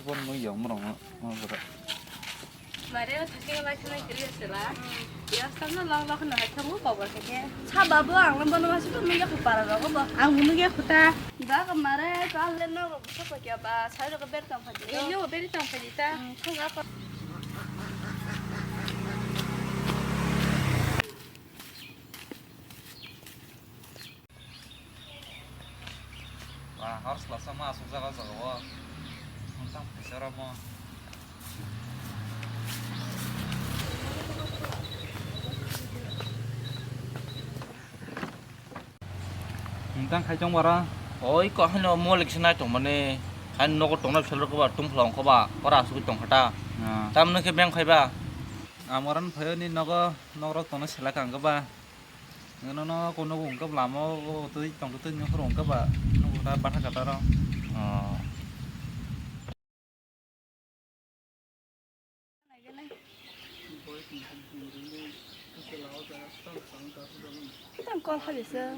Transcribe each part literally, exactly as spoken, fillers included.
Bor nui yong mrong no bora. Mare o thake lai khana kiri sela. Ya samna long long na hai thamu baba thake. Sa babu ang lam bono masu to mega khupara rogo bo. Ang hunu ge khuta. Da ka mare ka le no ko sa ko kya ba. Sa ro ko ber tam pha di. Ino ber tam pha di ta. Thang ga ko. Ba, hor sela sama asuk jaga jaga o. Montang phaisa ramo. Montang khai tong bara. Oi, ko hano molik se nai tong mani. Hai nogo tong na sel ko ba, tung phlong ko ba, ora asuk tong khata. Ah. Tam no ke beng khai ba. Amoran phayo ni nogo, nogrok tong na sela kang ko ba. Nono kono wngkha lama o twi tongtwi twi nukhur wngkha ba nukhur kha batha kata rok. Oh. Tang kol habisa.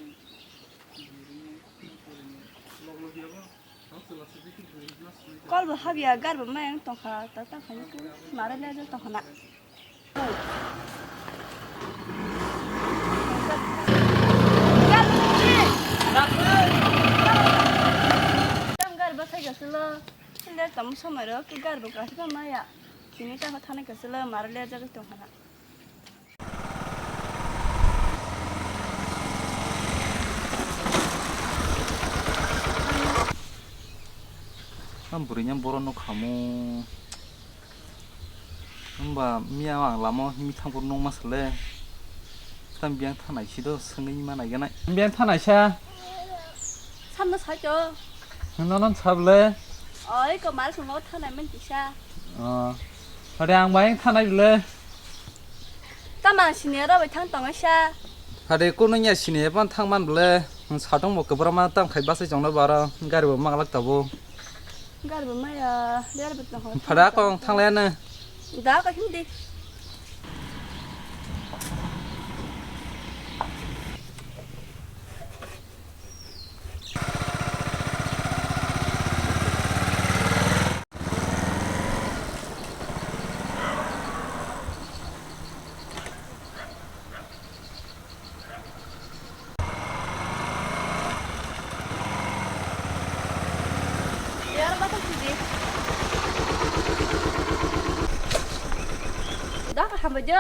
Kol bo habya, gar bo mayang tongkha, ta tang khaini khe mare le tongkha na. Gar bo sai ga silo, sinde tam somai ro ki gar bo ga silo maya, kini ta thana ga silo mare le jagwi tongkha na. Ang bwrwi ni borok no khamu. Hwnba miya ang lama o himwi thang phuru nukma sale. Tam biyang thanai si do swngwi ma naiganai. Biyang thanai sa. Samno sai to. Nono sable. Oi, ko mal swngo thanai man kisa. Oh. Hade ang bayang thanai bile. Tama sini aro bai thang tongo sa. Hade kuno ya sini ban thang man bile. Satong bo kwbra ma tam khai basai chongno baro. Gari bo maglak tabo. Gari bo maya, gari bo tong. Phada kong thang le na. Da ka hindi. Da ka hambai jo.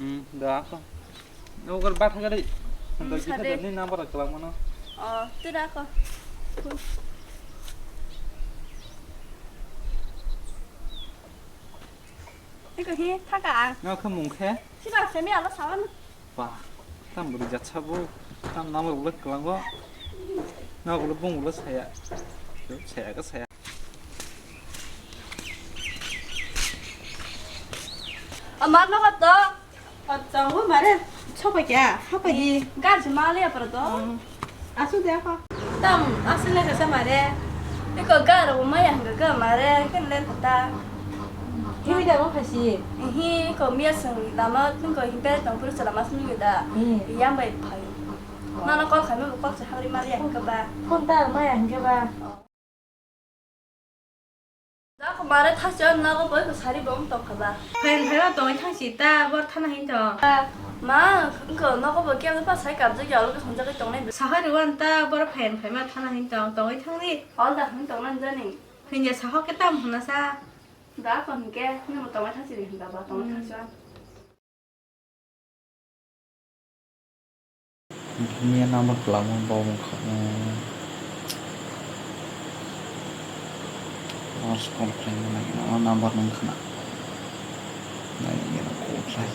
Hmm, da ka. Ogar batha gari. Hmm, da kita sade. Ni number kelang mana? Oh, tu da ka. Iko hi, thaka ang. Nga khe mung khe? Siba semi alo sawan. Ba, tam bwrwi jatsa bo, tam number ulo kwlango. Nga ulo bung ulo saya. Saya ka saya. Amar no kato. Achang bo mare, choba kya, hapa di. Gar jima le apra to. Asu de apa? Tam, asu le kasa mare. Iko gar bo maya hingga ga mare, kan le kata. Kimi da mo khasi. Hi, ko miya sang lama, tun ko himpe tong puru salama sunu da. Hmm. Yang bai phai. Nana call khaima bo call sa habri mari yang ke ba. Phone ta maya hingke ba. Da ko mare thasi on nago boi ko sari bong tong kha ba. Phayan phai ba tongwi thang si ta bor thana hin tong. Ma, ko nogo bo kya pa sai kap jagi alo ko songjagwi tongnai. Sahari wan ta bor phayan phai ma thana hin tong tongwi thang di. Hol da hin tong nan jani. Hinja saho ke tam huna sa. Da kon ke, ni mo tongwi thang si ri hin da ba tongwi thang si. Bini number kwlamo bo wngkha, eh, hors call khlaina nangya, o number nung khna. Nai nangya call khlai.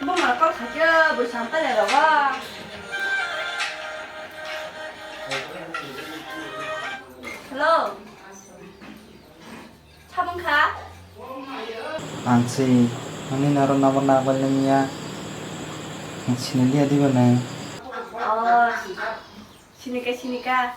Bo ma call khaikhe bo sampale rogo. Hello. Samung kha? Ang se, nini naro number nangbai nangya. Ang sini liya diba nang? Oh, sini ka, sini ka.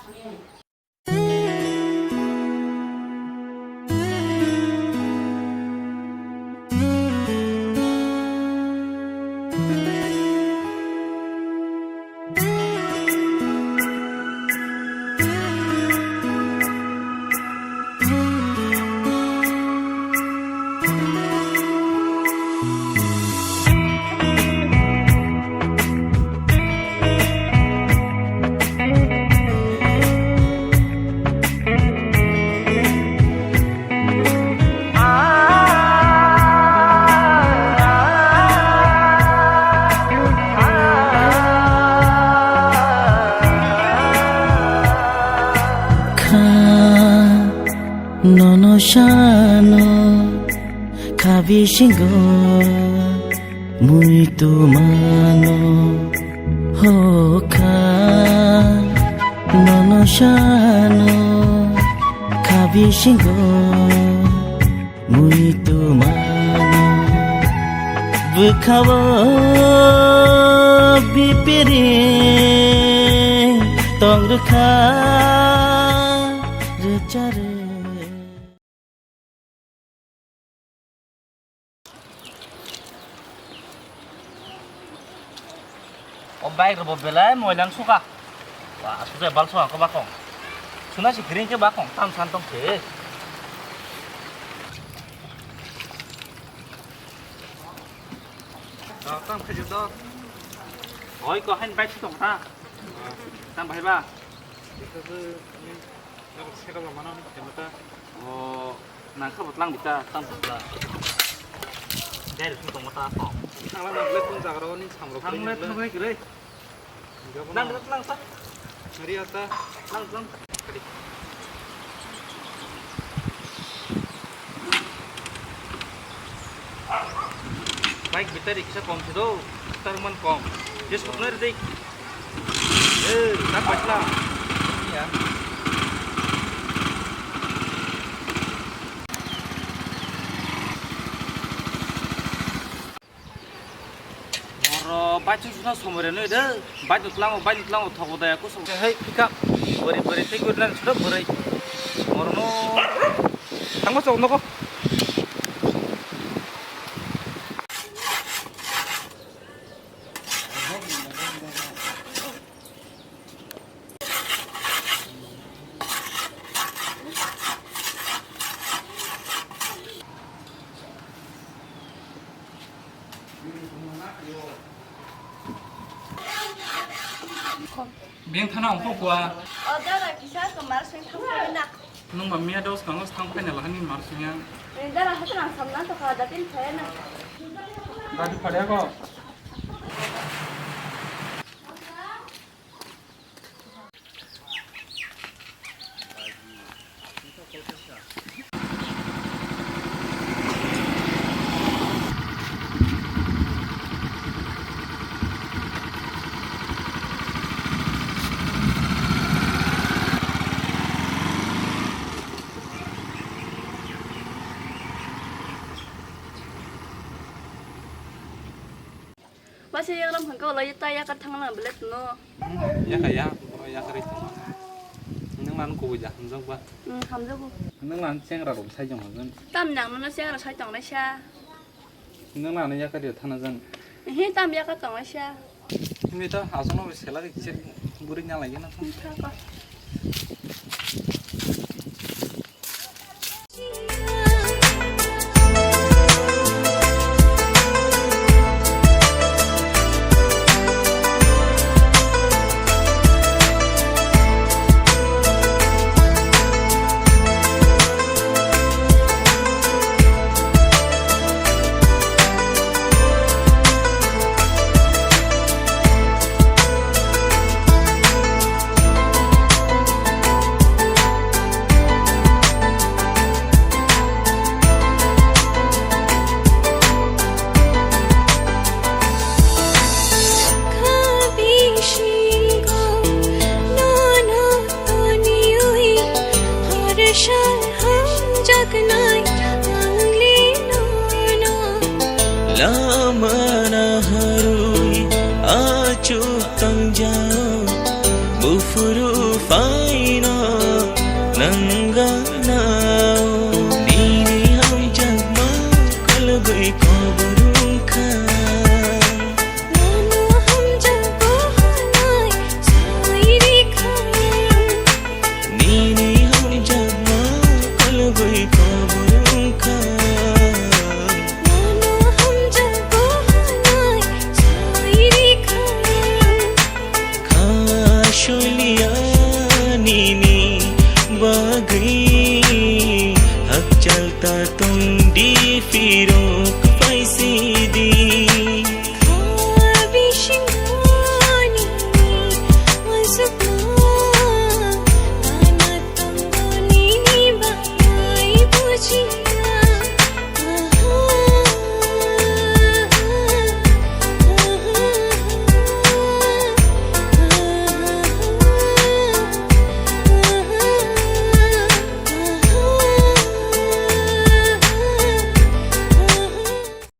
Nono sano khabisingo muitu mano hokha. Nono sano khabisingo muitu mano bwkhao bipiri tong rwkha rwcharo. O bike rok bo belai moilang suka. Ba, sujai bal suka ko bakong. Suna si green ke bakong, tam san tong se. Tam khe jok do. Oi ko hain bike su tong ta. Tam bhai ba. Nang saka ba mano ni kemo ta. O, nang kha botlang bita, tang botla. Dai rok tong mata ko. Thangla na ble kun jaga ro ni samro. Thangle thangle kre. Nang rok lang ta. Hari ata. Lang lang. Bike battery kisa kom se do, star man kom. Just puknai redi. Eh, tak baitla. Ya. Oro bike suna somoi reno de. Bike tlango, bike tlango thogo da ko so. Hei, pika. Bori bori tei gurna sura bori. Oro no. Tangma sok nogo. Beng thana ongkho kua. O dara kisa ko mar sing thang na. Nung ba miya dos kango thang phai na lahani mar sing ya. Dara hata nang samna to ka da tin phai na. Gadi phai ko. Masa yagram khan kau lai ta yakar thang lang belet no. Yaka ya, boro yakar itu. Nang lan ko buja hamjak ba. Hmm, hamjago. Nang lan chengra rom sai jong hajan. Tam nang no chengra sai tong lai sa. Nang lan yakar ya thana jan. He tam yakar tong lai sa. Ini ta asal no sela ke kisa buri nyala ya na. Hmm, thang ko. Hamjaknai ang lino no. Lama na harui achuk tangjao, bufuru faino nangganao. Nini hamjakma kalgui koburungkha. Lama hamjago hanai sairikha. Nini hamjakma kalgui koburungkha. Lama hamjago hanai sairikha. Kha soliya nini bagwi hakchal ta tongdi phirok paisi.